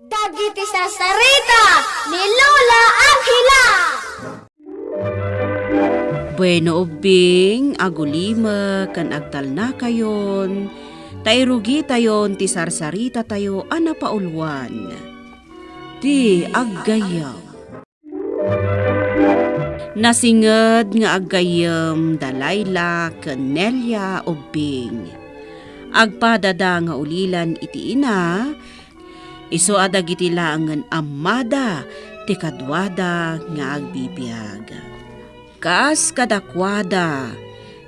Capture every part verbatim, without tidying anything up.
Dagiti sarsarita ni Lola Angela. Bueno, ubbing, agulimek ken agtalnakayon, ta irugitayon ti sarsaritatayo a napauluan, ti Aggayyem. Nasinged nga aggayyem da Laila ken Nelia ubbing. Agpadada nga ulilan iti ina, isu a dagiti laengen ammada ti kaduada nga agbibiag. Kas kadakuada,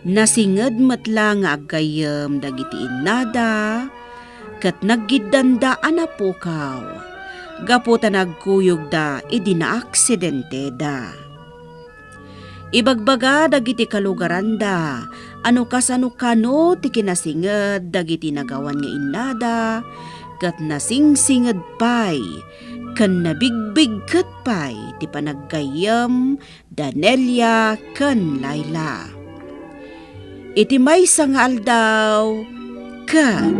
nasinged met la nga aggayyem dagiti innada, ket naggiddanda a napukaw gapu ta nagkuyogda idi naaksidenteda. Ibagbaga dagiti kalugaranda a no kasano-kano ti kinasinged dagiti nagawan nga innada, ket nasingsinged pay ken nabigbigket pay ti panaggayyem da Nelia ken Laila. Iti maysa nga aldaw, ket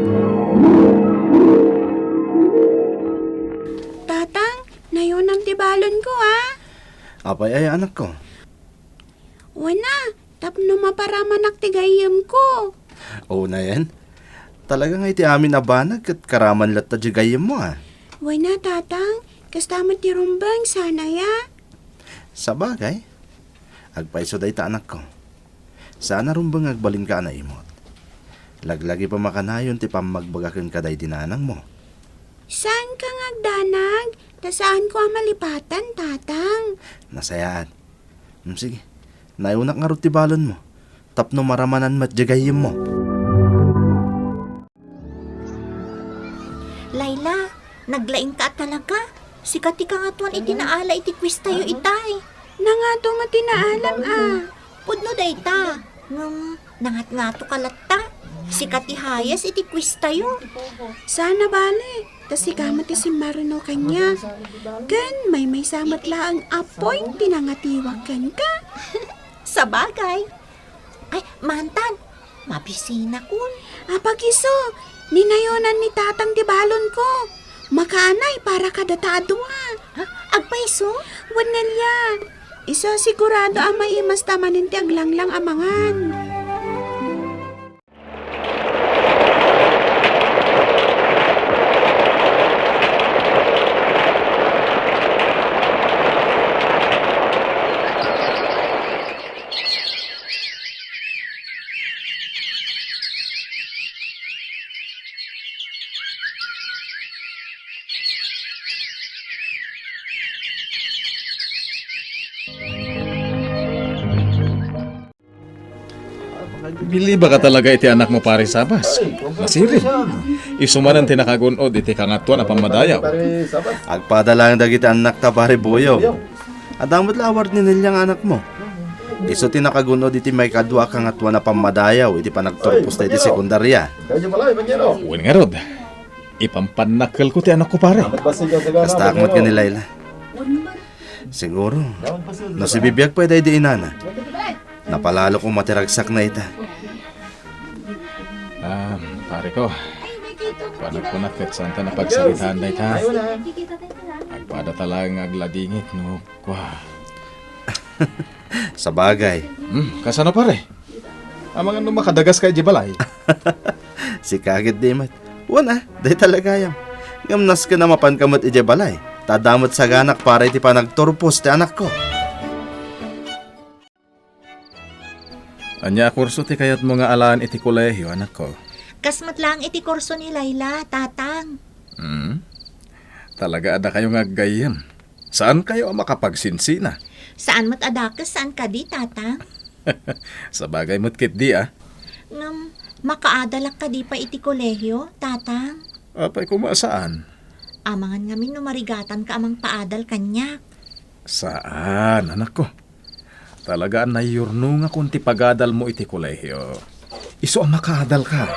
Tatang, nayonam ti balonko, a? Apay aya, anakko? Wen a, tapno maparamanak ti gayyemko. O, nayen. Talaga nga iti amin a banag ket karaman latta ti gayyemmo, a? Wen a, Tatang, kasta met ti rumbeng, saan aya? Sabagay. Agpayso dayta, anakko. Saan a rumbeng nga agbalinka a naimot. Laglagipem a kanayon ti pammagbaga kenka daydi nanangmo. Saanka nga agdanag, ta saanko a malipatan, Tatang. Nasayaat. Hmm, sige. Nayonak ngarud ti balonmo tapno maramanan met diay gayyemmo. Laila, naglaingka a talaga. Sika ti kangatoan iti naala iti quiz tayo itay. Nangato met ti naalam a. Pudno dayta. Ngem, nangatngatoka latta. Sika ti highest iti quiz tayo. Saan a bale, ta sika met ti simmaruno kaniak. Ken maymaysa met laeng a point ti nangatiwak kenka. Sabagay. Ay, mantan, mabisinakon. Apag isu, ninayonan ni Tatang ti balonko. Makaanay para kadata a dua. Ha? Agpayso? Wen, Nelia. Isu a sigurado a maimasta manen ti aglanglang a mangan. Bilibaka talaga iti anakmo, Pare Sabas. Nasirin. Isu manen ti nakagun-od iti kangatoan a pammadayaw. Agpada laeng dagiti annakta, Pare Boyo. Adda met la award ni Nelia nga anakmo. Isu ti nakagun-od iti maikadua a kangatoan a pammadayaw iti panagturposta iti sekundaria. Wen ngarud, ipampannakkelko ti anakko, pare. Kastaak met ken ni Laila. Siguro, no sibibiag pay daydi inana, napalalok koma ti ragsakna ita. Ah, pare ko, panagkunak ket saanta napagsaritaan dayta. Agpadata laeng nga agladingit no kua. Sabagay. Hmm, kasano, pare? Amangan no makadagaska idiay balay. Sika ketdi met. Wen a, dayta la gayam. Ngem nasken a mapanka met idiay balay, ta adda met saganak para iti panagturpos ti anakko. Ania a kurso ti kayatmo nga alaen iti kolehio, anakko? Kas met laeng iti kurso ni Laila, Tatang. Hmm? Talaga a dakayo nga aggayyem. Saankayo a makapagsinsina? Saan met a dakes, saan kadi, Tatang? Sabagay met ketdi, a. Ngem, makaadalak kadi pay iti kolehio, Tatang? Apay koma a saan? Amangan ngamin no marigatanka a mangpaadal kaniak. Saan, anakko. Talaga a nayurnongakon ti pagadalmo iti kolehio. Isu a makaadalka.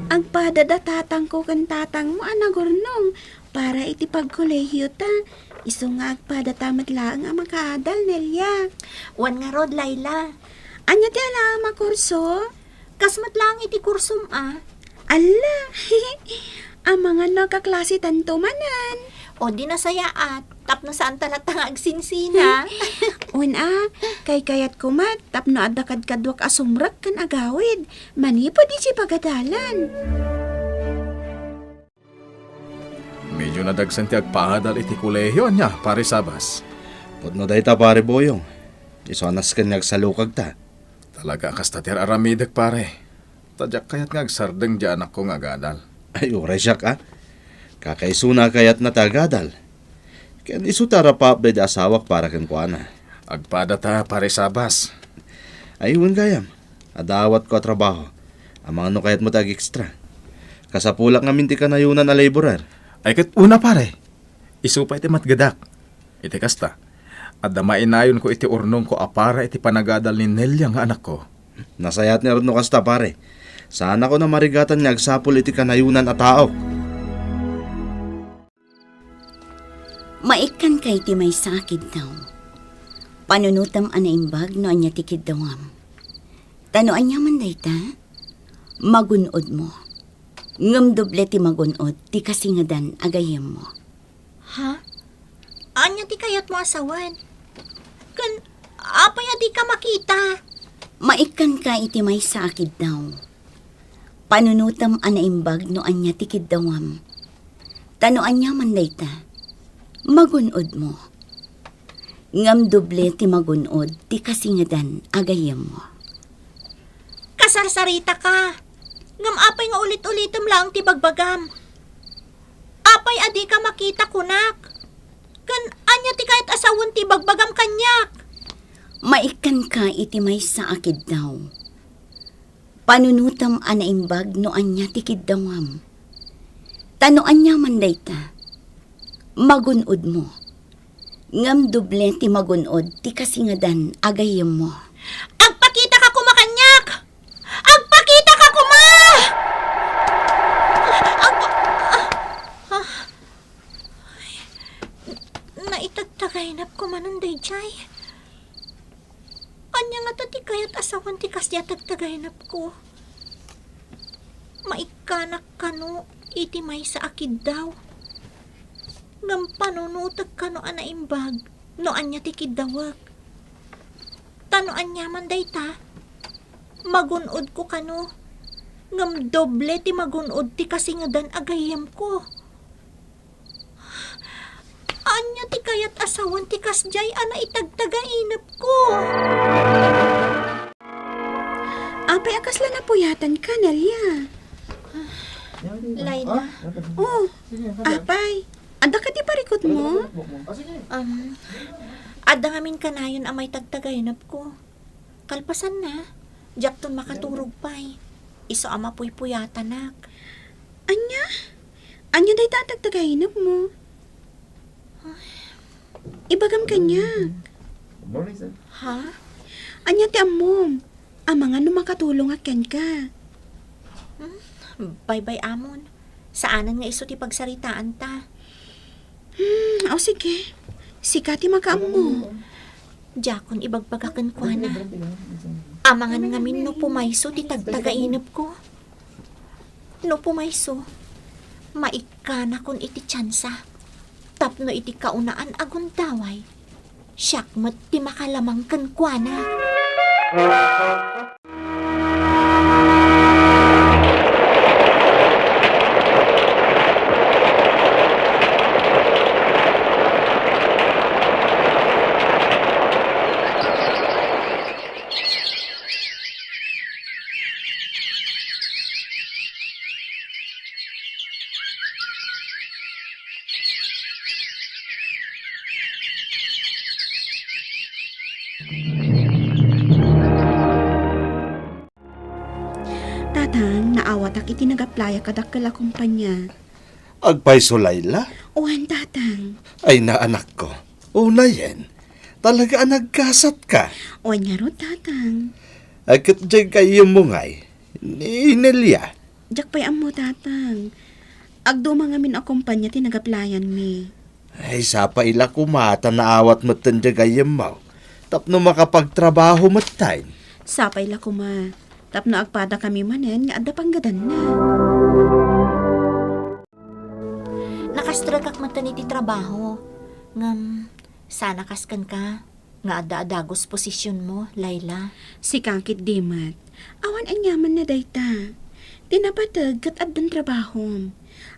Agpada da tatangko ken tatangmo a nagurnong para iti pagkolehiota. Isu nga agpadata met laeng a makaadal, Nelia. Wen ngarud, Laila. Ania ti alaem a kurso? Kas met laeng iti kursom a. Alla! Amangan no kaklase tanto manen. O di nasayaat, tapno saan ta latta nga agsinsina. Wen a, kaykayatko met, tapno adda kadkaduak a sumrek ken agawid, manipud iti pagadalan. Medyo nadagsen ti agpaadal iti kolehio, ania, Pare Sabas? Pudno dayta, Pare Boyong. Isu a nasken nga agsalukagta. Talaga a kasta ti ar-aramidek, pare. Ta diak kayat nga agsardeng diay anakko nga agadal. Ay, uray siak, a. Kakaisuna a kayatna ti agadal. Ken isu ti arapaap daydi asawak para kenkuana. Agpada ta, Pare Sabas. Ay, wen gayam. Adda awatko a trabaho. Amangan no kayatmo ti ag-extra. Kasapulak ngamin ti kanayonan a laborer. Ay, ket una, pare. Isu pay ti matgedak. Iti kasta, adda mainayonko iti urnongko a para iti panagadal ni Nelia nga anakko. Nasayaat ngarud no kasta, pare. Saanakon a marigatan nga agsapul iti kanayonan a taok. Maikkanka iti maysa a kiddaw. Panunotem a naimbag no ania ti kiddawam. Ta no ania man dayta, magun-odmo. Ngem doble ti magun-od ti kasingedan a gayyemmo. Ha? Ania ti kayatmo a sawen? Ken apay a dika makita? Maikkanka iti maysa a kiddaw. Panunotem a naimbag no ania ti kiddawam. Ta no ania man dayta, magun-odmo. Ngem doble ti magun-od ti kasingedan a gayyemmo. Kasarsaritaka. Ngem apay nga ulit-ulitem laeng ti bagbagam? Apay a dika makita kunak? Ken ania ti kayat a sawen ti bagbagam kaniak? Maikkanka iti maysa a kiddaw. Panunotem a naimbag no ania ti kiddawam. Ta no ania man dayta, magun-odmo. Ngem doble ti magun-od ti kasingedan a gayyemmo. Agpakitaka koma kaniak! Agpakitaka koma! Agpa-, ah, ah. Ay, naitagtagaynapko manen daydiay. Ania ngata ti kayat a sawen ti kasdiay a tagtagaynapko? Maikkanak kano iti maysa a kiddaw. Ngem panunotek kano a naimbag no ania ti kiddawek. Ta no aniaman dayta, magun-odko kano. Ngem doble ti magun-od ti kasingedan a gayyemko. Ania ti kayat a sawen ti kasdiay a naitagtagainepko? Apay a kasla napuyatanka, Nelia? Laina. Oh, apay, adda kadi parikutmo? Um, adda ngamin kanayon a maitagtagainepko. Kalpasanna, diakton makaturog pay. Isu a mapuypuyatanak. Ania? Ania dayta a tagtagainepmo? Ibagam kaniak. Ha? Ania ti ammom? Amangan no makatulongak kenka. Hmm, baybay-amon. Saanen nga isu ti pagsaritaanta. Hmm, o sige. Sika ti makaammo. Diakon ibagbaga kenkuana. Amangan ngamin no pumayso ti tagtagainepko. No pumayso, maikkanakon iti tiansa. Tapno iti kaunaan a gundaway, siak met ti makalamang kenkuana. Tatang, naawatak iti nag-applyak a dakkel a kumpanya. Agpayso, Laila? Wen, Tatang. Ay, naanakko. Unayen, talaga a nagkasatka. Wen ngarud, Tatang. Ay, ket diay gayyemmo ngay, ni Nelia? Diak pay ammo, Tatang. Agduma ngamin a kumpanya ti nag-applyanmi. Ay, sapay la koma ta naawat metten diay gayyemmo tapno makapagtrabaho metten. Sapay la koma tapno agpadakami manen nga adda panggadanna. Strikak metten iti trabaho. Ngem, saan a kas kenka nga adda a dagus posisionmo, Laila. Sika ketdi met. Awan aniamanna dayta. Ti napateg ket addan trabahom.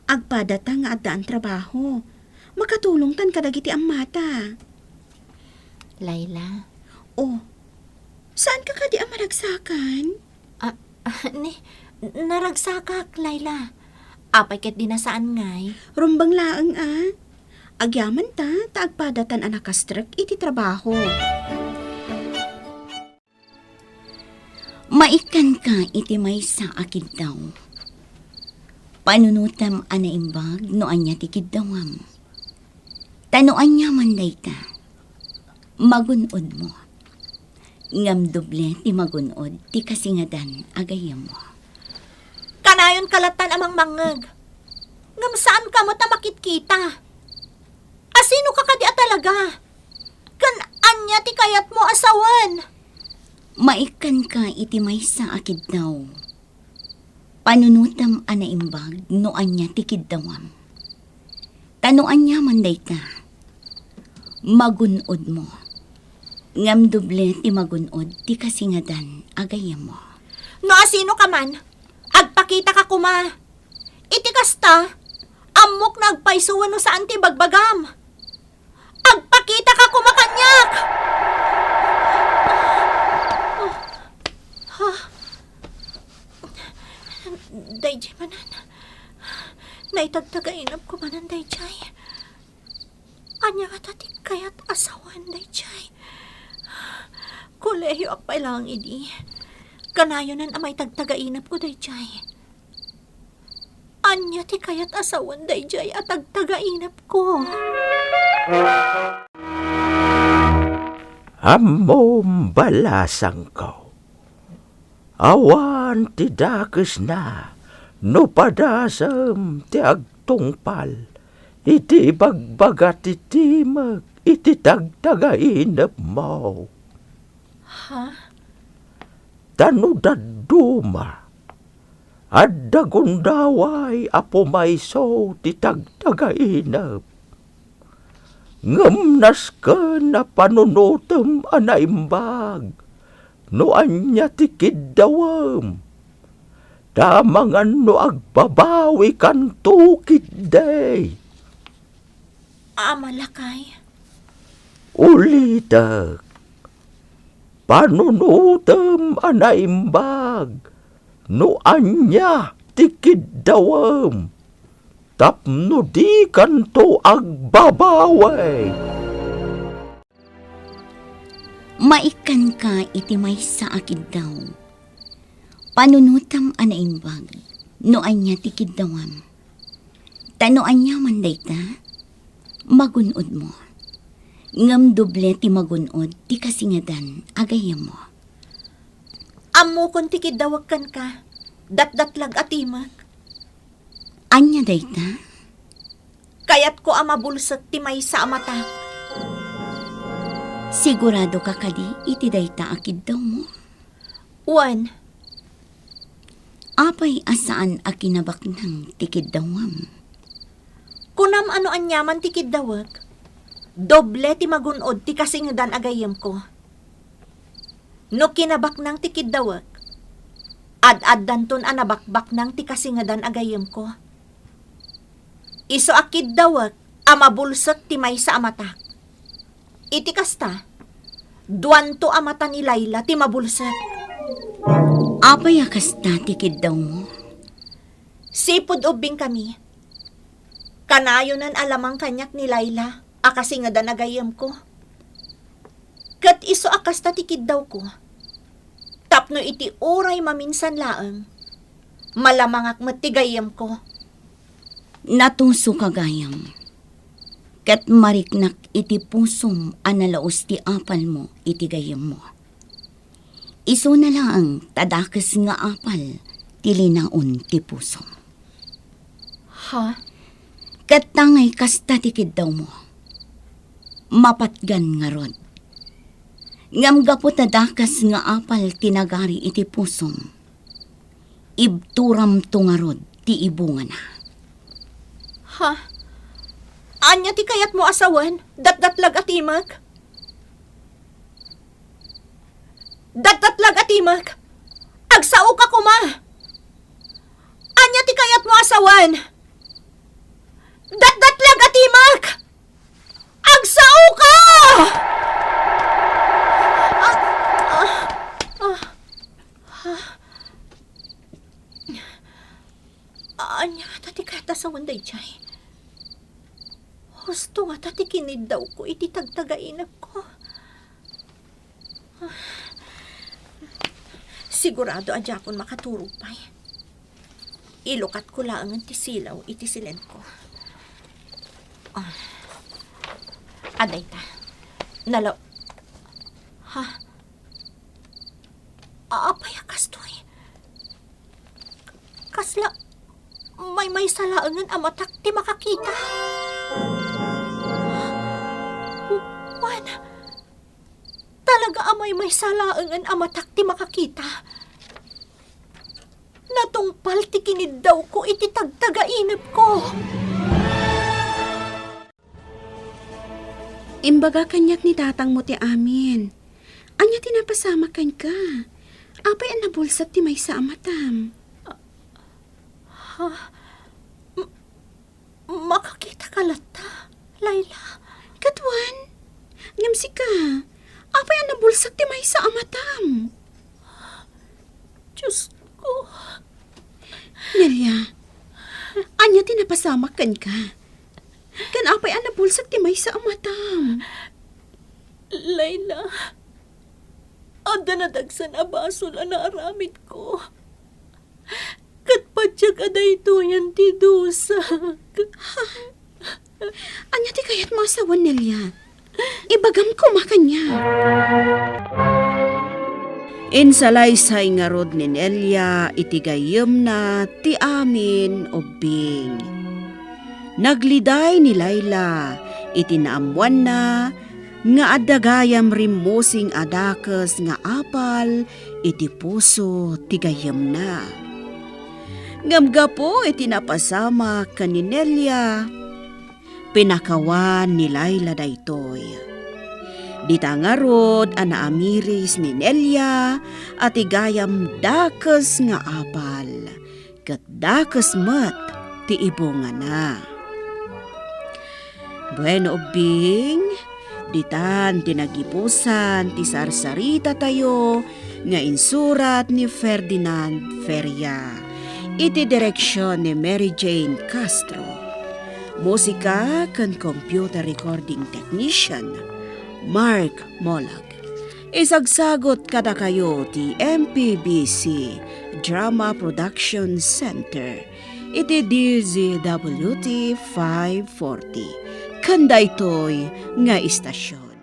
Agpadata nga addaan trabaho. Makatulongtan kadagiti ammata. Laila. Oh, saanka kadi a maragsakan? Ah, ah, ni, naragsakak, Laila. Apay ketdi a saan ngay? Rumbeng laeng a. Agyamanta ta agpadatan a nakastrek iti trabaho. Maikkanka iti maysa a kiddaw. Panunotem a naimbag no ania ti kiddawem. Ta no aniaman dayta, magun-odmo. Ngem doble ti magun-od ti kasingedan a gayyemmo. Kanayonka lattan a mangmangngeg. Ngem saanka met a makitkita. Asinoka kadi a talaga? Ken ania ti kayatmo a sawen? Maikkanka iti maysa a kiddaw. Panunotem a naimbag no ania ti kiddawem. Ta no aniaman dayta, magun-odmo. Ngem doble ti magun-od ti kasingedan a gayyemmo. No asinoka man, agpakitaka koma. Iti kasta, ammok nga agpayso wenno saan ti ibagbagam. Agpakitaka koma kaniak! Ah, ah. Dayjay manen. Naitagtagainepko manen dayjay. Ania ngata ti kayat a sawen dayjay? Kolehiyoak pay laeng idi. Kanayonen a maitagtagainepko dayjay. Ania ti kayat a sawen dayjay a tagtagainepko? Ammom, balasangko, awan ti dakesna no padasem ti agtungpal iti ibagbaga ti timek iti tagtagainepmo. Ha? Ta no dadduma, adda gundaway a pumayso ti tagtagainep. Ngem nasken a panunotem a naimbag no ania ti kiddawem. Ta amangan no agbabawikanto ketdi. Ama lakay. Ulitek, panunotem a naimbag no ania ti kiddawem, tapno dikanto agbabawi. Maikkanka iti maysa a kiddaw. Panunotem a naimbag no ania ti kiddawem. Ta no aniaman dayta, magun-odmo. Ngem doble ti magun-od ti kasingedan a gayyemmo. Ammokon ti kiddawek kenka, datdatlag a timek. Ania dayta? Kayatko a mabulsek ti maysa a matak. Siguradoka kadi iti dayta a kiddawmo? Wen. Apay a saan a kinabaknang ti kiddawem? Kunam a no aniaman ti kiddawek, doble ti magun-od ti kasingedan a gayyemko. No kinabaknang ti kiddawek, ad-addanton a nabakbaknang ti kasingedan a gayyemko. Isu a kiddawek a mabulsek ti maysa a matak. Iti kasta, duanto a mata ni Laila ti mabulsek. Apay a kasta ti kiddawmo? Sipud ubbingkami, kanayonen a lamang kaniak ni Laila a kasingedan a gayyemko. Ket isu a kasta ti kiddawko, tapno iti uray maminsan laeng, malamangak met ti gayyemko. Natusoka gayam, ket mariknak iti pusom a nalaus ti apalmo iti gayyemmo. Isuna laeng ta dakes nga apal ti linaon ti pusom. Ha? Ket ta ngay kasta ti kiddawmo, mapatgan ngarud. Ngem gapu ta dakes nga apal ti nagari iti pusom, ibturamto ngarud ti ibungana. Ha? Ania ti kayatmo a sawen? Datdatlag a timek? Datdatlag a timek? Agsaoka koma! Ania ti kayatmo a sawen? Datdatlag a timek! Agsaoka! Ah, ah, ah, ah. Ania ngata ti kayat a sawen daydiay? Husto ngata ti kiniddawko iti tagtagainepko. Sigurado a diakon makaturog pay. Ilukatko laengen ti silaw iti silenko. Ah. Adayta. Nala-, ha? Apay a kastoy? Kasla maymaysa laengen a matak ti makakita? Wen, talaga a maymaysa laengen a matak ti makakita. Natungpal ti kiniddawko iti tagtagainepko. Imbaga kaniak ni tatangmo ti amin. Ania ti napasamak kenka? Apay a nabulsek ti maysa a matam? Ha? M-, makakitaka latta, Laila? Ket wen, ngem sika, apay a nabulsek ti maysa a matam? Diosko. Nelia, ania ti napasamak kenka? Ken apay a nabulsek ti maysa a matam? Laila, adda nadagsan a basol a naaramidko. Ket patiek a daytoyen ti dusak. Ania ti kayatmo a sawen, Nelia? Ibagam koma kaniak. Insalaysay ngarud ni Nelia iti gayyemna ti amin ubbing. Nagliday ni Laila iti naammoanna nga adda gayam rimmusing a dakes nga apal iti puso ti gayyemna. Ngem gapu iti napasamak ken ni Nelia, pinakawan ni Laila daytoy. Dita ngarud a naamiris ni Nelia a ti gayam dakes nga apal, ket dakes met ti ibungana. Bueno, ubbing, ditan ti nagipusan ti sarsaritatayo nga insurat ni Ferdinand Feria, iti direksion ni Mary Jane Castro. Musika ken computer recording technician, Mark Molag. Isagsagut kadakayo ti M P B C Drama Production Center iti D Z W T five forty. Ken daytoy nga istasyon.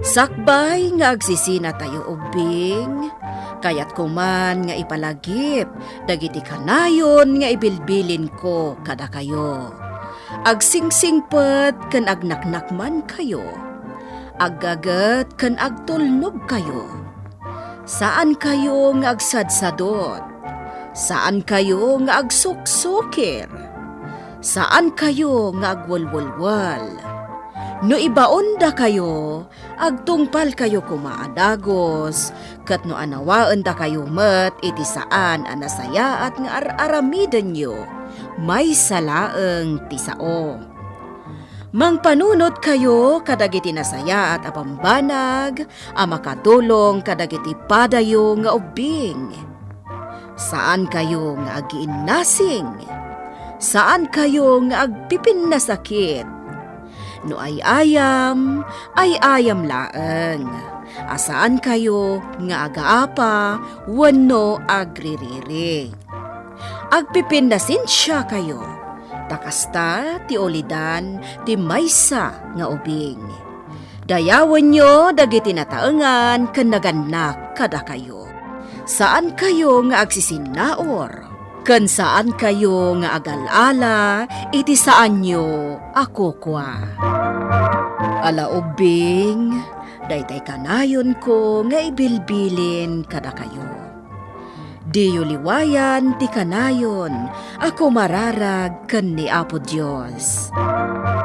Sakbay nga agsisinatayo ubbing, kayatko man nga ipalagip dagiti kanayon nga ibilbilinko kadakayo. Agsingsingpet ken agnaknakmankayo. Aggaget ken agtulnogkayo. Saankayo nga agsadsadot. Saankayo nga agsuksukir. Saankayo nga agwelwelwel. No ibaondakayo, agtungpalkayo koma a dagus, ket no anawaendakayo met iti saan a nasayaat nga ar-aramidenyo, maysa laeng ti sao. Mangpanunotkayo kadagiti nasayaat a bambanag a makatulong kadagiti padayo nga ubbing. Saankayo nga agiinnasing. Saankayo nga agpipinnasakit. No ay-ayam, ay-ayam laeng, a saankayo nga agaapa wenno agririri. Agpipinnasensiakayo, ta kasta ti ulidan ti maysa nga ubing. Dayawenyo dagiti nataengan ken nagannak kadakayo. Saankayo nga agsisinnaur, ken saankayo nga agal-ala iti saanyo a kukua. Ala ubbing, daytay kanayonko nga ibilbilin kadakayo. Diyo liwayan ti kanayon a kumararag ken ni Apo Dios.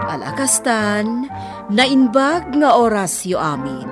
Ala kastan, naimbag nga orasyo amin.